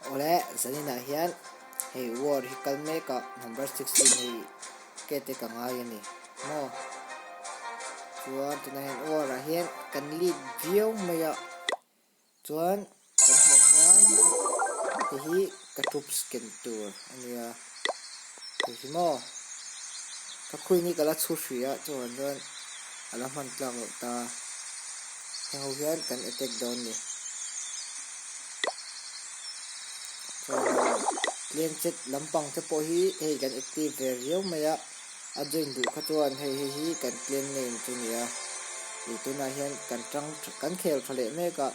Awle zaninah hian hei war hi kal mek a number 16 hei ke te ka ngai a ni maw chuan tunah hian war ah hian kan lead viau mai a. Chuan kan hmuh hian hei hi ka troops ken tur a nia hei hi maw ka queen hi ka la chhu hrih a chuan chuan a la hman tlak loh ta heng ho hian kan attack dawn ni chuan tlem chet lampang te pawh hi hei kan active ve riau mai a. A join duh kha chuan hei hei hi kan clan name chu nia ih tunah hian kan tang kan khel tha leh mek a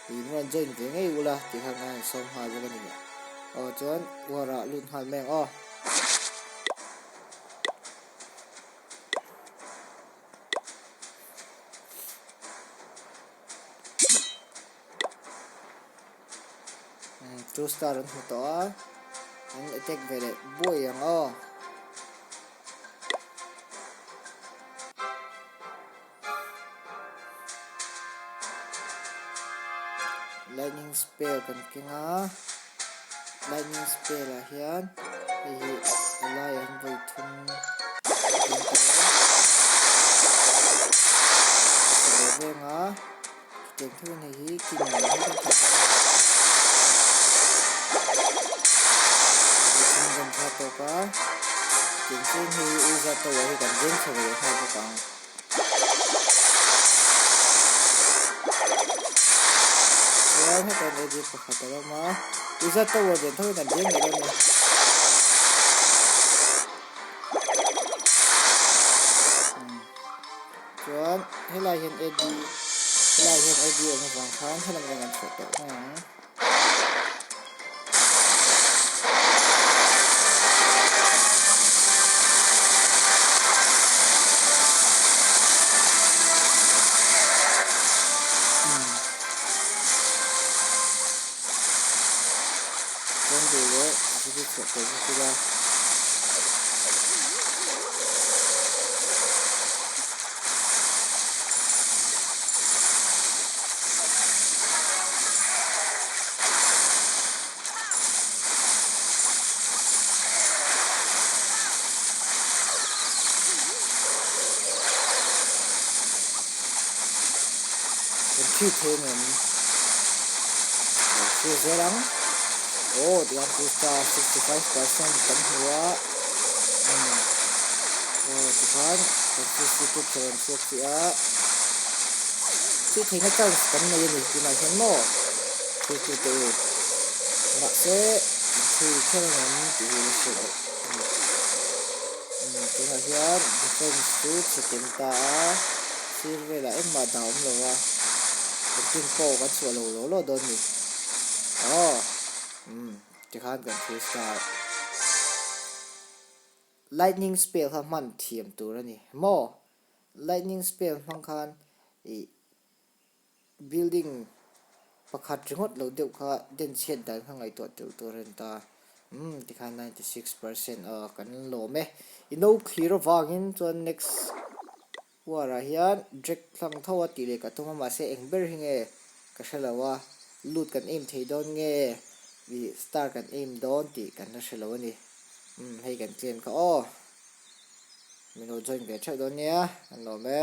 ih min rawn join ve ngei ula tih khan kan han sawm nghal bawk a ni aw chuan war ah lut nghal mai ang aw. Two star an hmu tawh a an attack ve leh buai ang aw. Lightning spell kan keng a lightning spell ah hian hei hi a laiah hian vawi thum a tha ve veng a. Chutiang theuhin hei hi king ang hi kan that dawn a ni. Thing rawn tha tawk a, chutiang chuan hei hi Uza Tower hi kan veng chho leh nghal bawk ang. Chuan hetah hian AD pakhat a lo awm a, Uza Tower lian theuhin kan veng leh dawn a ni. Chuan helai hian AD helai hian AD awm avang khan helam rawng an chhuah tawh mai ang. Chuan duh leh ziri chhuah tawh bawk ila. Kan thlir thei ang em? Lo thlir zel ang. Aw tiang chu star 65% kan hmu a. Umm aw tikhan kan substitute ka rawn chhuak chiah a. Thlir theihna chance kan nei a ni tunah hian maw thirtu te u. Mahse kan thlir kher ang em tih hi la hriat loh a ni. Umm tunah hian defence chu chhe kem ta a. Sir velah engmah dah awm lo a, kan team pawh kan chhuah lo law law dawn ni. Aw, umm, tikhan kan thil start. Lightning spell kha hman thiam tur a ni maw? Lightning spell hmang khan ih building pakhat ringawt lo deuh kha den chhiat dan kha ngaihtuah tel tur a ni ta. Umm, tikhan 96% aw kan lawm e. I no thlir avangin chuan next. War-ah hian Jack hlang tho a tih leh ka tum a, mahse eng ber hi nge ka hre lo a, loot kan aim thei dawn nge ih star kan aim dawn tih kan la hre lo a ni. Umm hei kan clan kha aw. Min lo join ve theuh dawn nia, an lawm e.